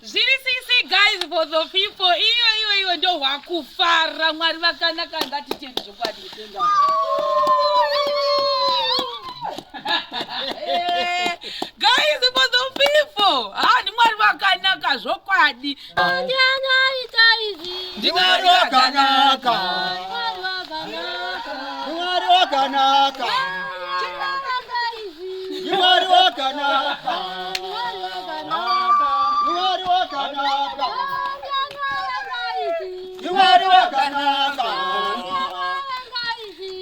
Zviri sisi guys for the people. Iyo iyo iyo ndo hwakufara. Mwari vakanaka, ngatitende zvokwadi. Guys for the people. Ha, ndi Mwari vakanaka zvokwadi. Mwari wakanaka, Mwari wakanaka, Mwari wakanaka, Mwari wakanaka, Mwari wakanaka,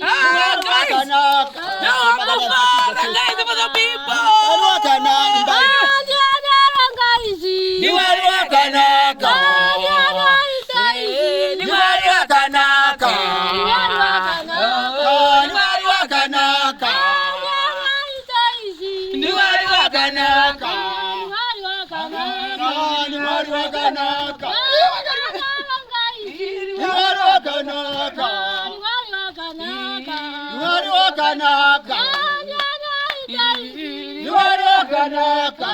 Ah, Mwari guys. wakanaka, Ndo hwakufara guys for the people. Mwari wakanaka, Mwari wakanaka, Ndi Mwari wakanaka. Mwari wakanaka, Ndi Mwari wakanaka. Mwari wakanaka, Mwari wakanaka, Mwari wakanaka, Mwari wakanaka,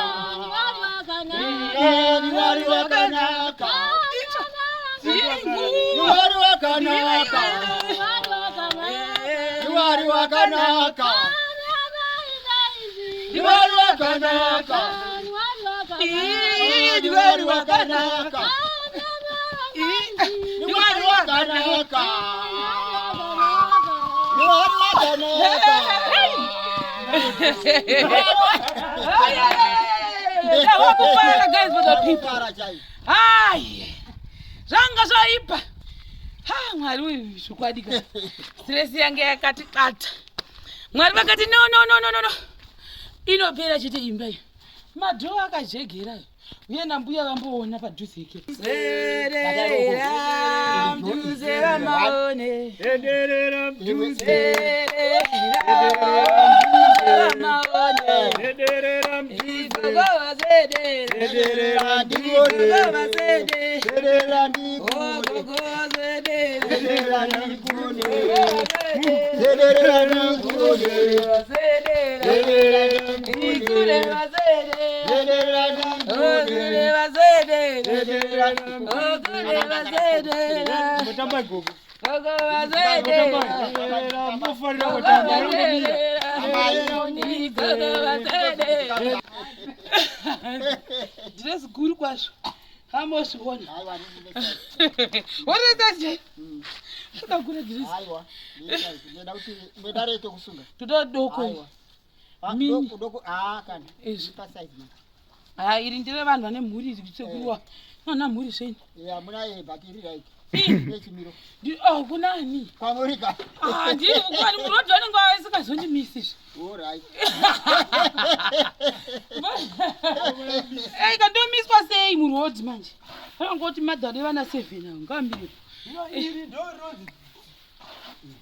Mwari wakanaka, Mwari wakanaka, Mwari wakanaka, Mwari wakanaka, Mwari wakanaka, Mwari wakanaka, Mwari wakanaka. Ndawakufara guys for the people. Kufara chai. Hai, zvanga zvaipa. Ha, Mwari uyu zvokwadi ka, stress yange yakati qata. Mwari vakati, "No, no, no, no, no, no, inopera chete imba iyi." Madhoo akajegera uye nambuya vamboona padhuze ike. Serera mduze vamaone. Ederera mduze. Serera vamaone. Ederera mduze. Igogo. Ederera. Ndikuone. Zede. Serera ndikuone. Serera ndikuone. Serera ndikuone. Serera ndikuone. Serera ndikuone. Serera ndikuone. Mutamba gogo. Munofanira kutamba. Dhirezi guru kwazvo, ambozviona. Aiwa, ndine Waresaje akagura dhirezi? Aiwa, ndoda kuti ndoda rete kusunga. Toda doko. Aiwa. Ah, Mini. doko doko, ah, kana. Izvi. Pa size man. Ha, iri ndere vanhu vane mhuri iri, sekuruwa nana mhuri zvenyu. Yeah, muna ye but iri right. Nechimiro. Oh, kunani? Kwamurika. Ah, ndiri kukwani murodhi vanenge vasikazondimisi izvi. All right. Ei, kandomiswa sei murodhi manje? Vanongoti madhari vana seven avo ngambiri. Iri ndo rinonzi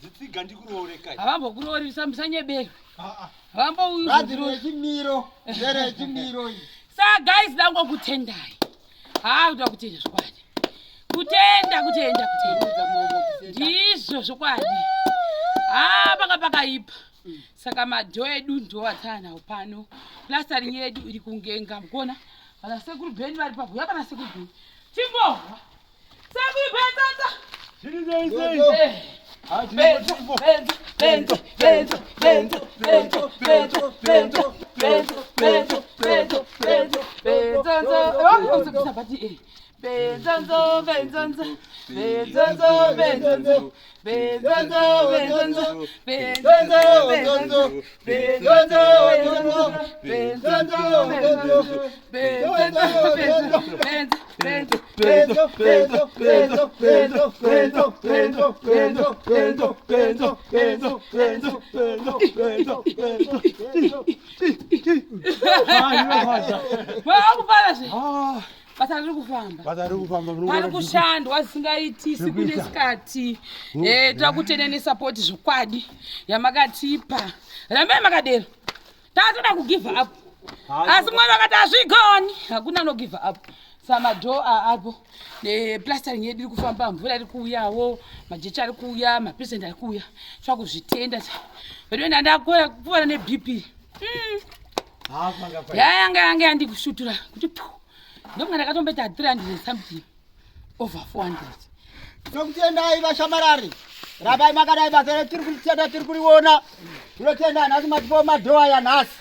dzitsiga ndikurooreka. Havambokuroori, musanyeberwe. Radhi Havambokuroori. rechimiro. Nderechimiro iyi. Saka guys, dangokutendai. Ha, kuda kutenda zvokwadi, kutenda, kutenda, kutenda. Ndizvo zvokwadi. Ha, panga pakaipa. Saka madho edu ndo atanawo pano, plastering yedu iri kungenga. Mukuona vana sekuru Bheni vari paguya, kana sekuru Bheni timbohwa, sekuru Bheni tsatsa. Zviri sei sei? Benzo, benzo, benzo, benzo, benzo, benzo, benzo, benzo, benzo, benzo, benzo, benzonzo. Bati eh. Benzonzo, benzonzo, benzonzo, benzonzo, benzonzo, benzonzo, benzonzo, benzonzo, benzonzo, benzonzo, benzonzo, benzonzo, benzo, benzo, Benzo, benzo, benzo, benzo, benzo, benzo, benzo, benzo, benzo, benzo, benzo, benzo, benzo, benzo, benzo. Wakufara zve. Basa riri kufamba. Basa riri kufamba. Pari kushandwa zvisingaiti siku nesikati. Eh, takutenda nesupport zvokwadi yamakatipa. Rambai makadero. Tatoda kugive up. Asi Mwari vakati hazvigoni. Hakuna no give up. Samadho apo neplastering yedu iri kufamba, mvura iri kuuyawo, majecha ari kuuya, mapresident ari kuuya. Twakuzvitenda. Vedu ndandakora kuvana neBP. Yayanga yanga yandikushutura kuti pu. Ndomwe ndakatomboita 300 something over 400. Tinokutendai vashamarari, rambai makadai. Basa retiri kuritenda tiri kuriona. Tinotenda nhasi matipawo madhoo aya nhasi,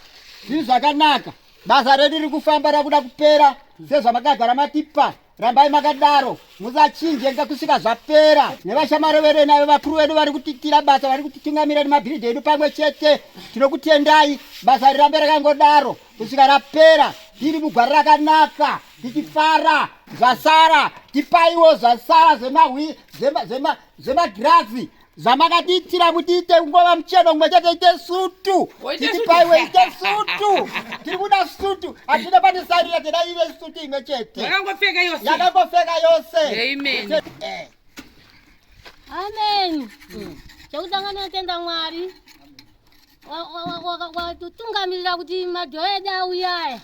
zviri zvakanaka. Basa redu riri kufamba, rakuda kupera sezvamakagara matipa. Rambai makadaro, musachinje kusvika zvapera. Nevashamari vedu navo vakuru vedu vari kutitira basa, vari kutitungamira nemabhiridhi edu pamwe chete, tinokutendai. Basa rirambe rakangodaro kusvika rapera, tiri mugwari rakanaka tichifara. Zvasara tipaiwo, zvasara zvemagirazi zvamakatiitira, mutiite kungova mucheno mumwe chete, ite sutu. Oite sutu. Titipaiwe ite sutu. Tiri kuda sutu, hatina pane sarira, teda ive sutu imwe chete. Yakangopfeka yose. Yakangopfeka yose. Amen. Amen. Chekutanga ndinotenda Mwari watitungamirira kuti madhoo edu auya aya.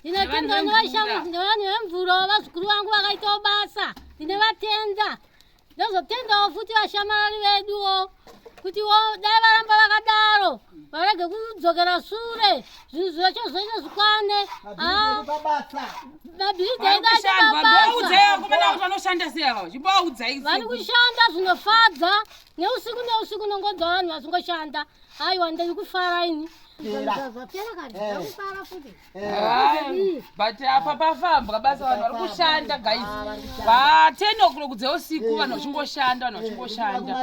Ndinotenda Nevanhu vemvura. Nevanhu vemvura, vazukuru vangu vakaitawo basa, ndinovatenda. Ndozotendawo futi vashamarari veduwo kuti dai varamba vakadaro, varege kudzokera sure, zvinhu zvacho zvese zvikwane. Mabhiridhi pabasa. Mabhiridhi edu aite Kushandwa. mabasa. Mboudzai vakomana kuti vanoshanda sei ava. Chimboudzai. Vari kushanda zvinofadza neusiku neusiku, nongonzwa vanhu vasingoshanda. Aiwa, ndiri kufara ini. Pera. Zvapera kani. Ndakufara futi. But apa pafambwa basa, vanhu vari kushanda guys. Pa 10 o'clock dzeusiku vanhu vachingoshanda, vanhu vachingoshanda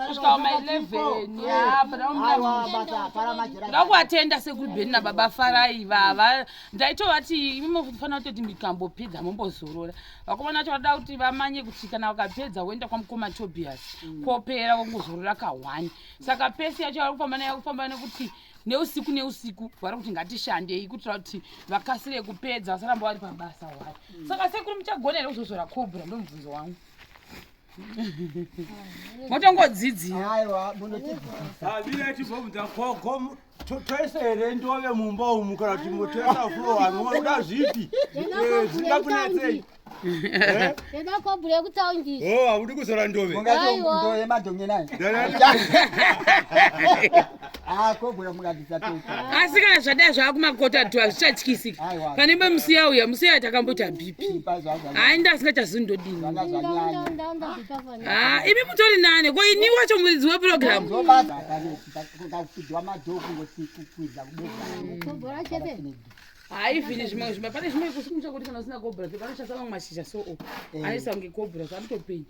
kusvika kuma11 apa. Ndoda kuvatenda sekuru Bheni nababa Farai vava. Ndaitovati imi mofanira kutoti mikambopedza mombozorora. Vakomana vacho vada kuti vamanye kuti kana vakapedza voenda kwamukoma Tobias, kopera vongozorora ka1. Saka pace yacho vari kufamba nayo, kufamba nekuti neusiku neusiku vari kuti ngatishandei kuitira kuti vakasire kupedza, vasaramba vari pabasa hwari. Saka sekuru, muchagona here kuzozora cobra? Ndo mubvunzo wangu. Motongodzidzira. Aiwa, munotidzidzisa. Amira, tibvunza gogo, toisa here ndove mumba umu kana kuti motoisa floor? Munoda zvipi? Zvingakunetsei? Ndeda kobhura yekutaundi. O, haudi kuzora ndove? Aiwa. Ndo yemadhonge nayo. Ah, kobhura mukadisa toita. Asi kana zvadai zvaakumakota tu, hazvichatyisika. Aiwa. Pane mbe musiya uya, musiya takamboita BP. Hayi, asingachazivi ndodini. Zvanga zvanyanya. Ha, imi mutori nane ko ini wacho muridzi wepurogiramu. Ndobasa kakupidzwa madhoo, kungoti kukwidza kubeza. Kobhura chete. Haivhini zvimwe zvimwe, pane zvimwe kusimucha kuti kana usina cobra panoshasa mamwe mashizha so o anoisa kunge cobra, so anotopenya.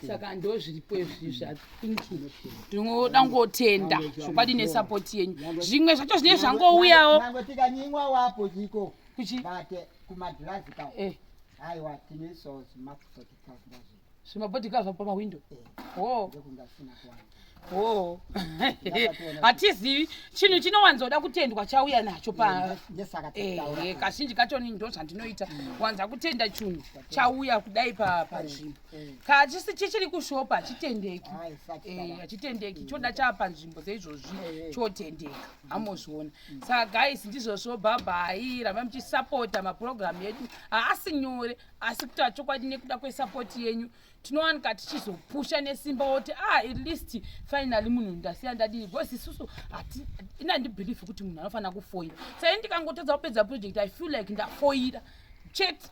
Saka ndo zviripo izvi zvathinki. Ndinoda ngotenda zvokwadi nesapoti yenyu. Zvimwe zvacho zvinenge zvangouyawo. Nangwe tikanyimwa wapo chiko. Kuchi? But kumagirazi ka. Aiwa, tinoisawo zvimabhodhika zvinhu. Zvimabhodhika zvapo pamawindo o. Ndokunga zvisina kuwanda. O, hatizivi chinhu chinowanzoda kutendwa chauya nacho pa Ndesaka tichitaura. Kazhinji kacho ndo zvandinoita, wanza kutenda chinhu chauya kudai panzvimbo. Kachisi chichiri kushopa hachitendeki. Ai, sati Hachitendeki, choda chaapanzvimbo seizvozvi chotendeka, amozviona. Saka guys, ndizvozvo. Bye bye, rambai muchisapota mapurogiramu edu. Haasi nyore, asi kutaura chokwadi, nekuda kwesapoti yenyu tinowanika tichizopusha nesimba woti ah, at least finally munhu ndasiya ndadii, because isusu ina ndibelieve kuti munhu anofanira kufoira. Sai ndikangotadza kupedza project, I feel like ndafoira chete,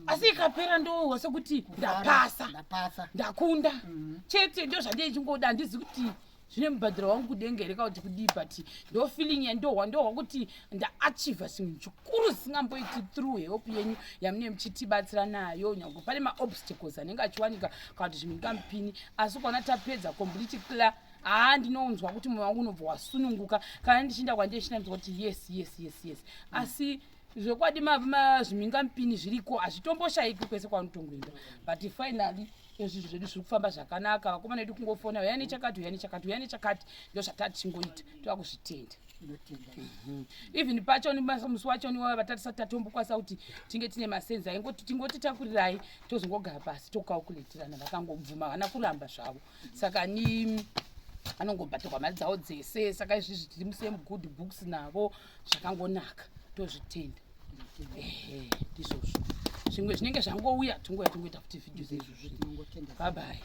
asi ikapera ndohwa sekuti ndapasa. Ndapasa. Ndakunda chete. Ndo zvandichingoda. Handizi kuti zvine mubhadharo wangu kudenga here kana kuti kudii, but ndo feeling yandohwa. Ndohwa kuti ndaachievha chinhu chikuru zisingamboiti through help yenyu yamunee muchitibatsira nayo. Nyange pane maobstacles anenge achiwanika kana kuti zvimhingamupini, asi ukaona tapedza complete clear, haa, ndinonzwa kuti mwoyo wangu unobva wasununguka. Kana ndichinda kwandichinda, ndinzwa kuti yes, yes, yes, yes. Asi zvokwadi zvimhingamupini zviriko, hazvitomboshayiki kwese kwaunotongoenda, but finally izvi zvedu zviri kufamba zvakanaka. Vakomana vedu kungofona, uyai nechakati, uyai nechakati, uyai nechakati. Ndo zvataa tichingoita. Toda kuzvitenda. Mhm. Even pachoni musi wachoni wava vatatisati tatombokwanisa kuti tinge tine masenzi aingoti tingoti takurirai tozongogara pasi tokalkuletirana vakangobvuma havana kuramba zvavo saka ni anongobhadharwa mari dzavo dzese saka izvizvi tiri musame good books navo zvakangonaka tozvitenda ehe ndizvozvo zvimwe zvinenge zvangouya tingouya tingoita futi vhidhiyo seizvozvo babai.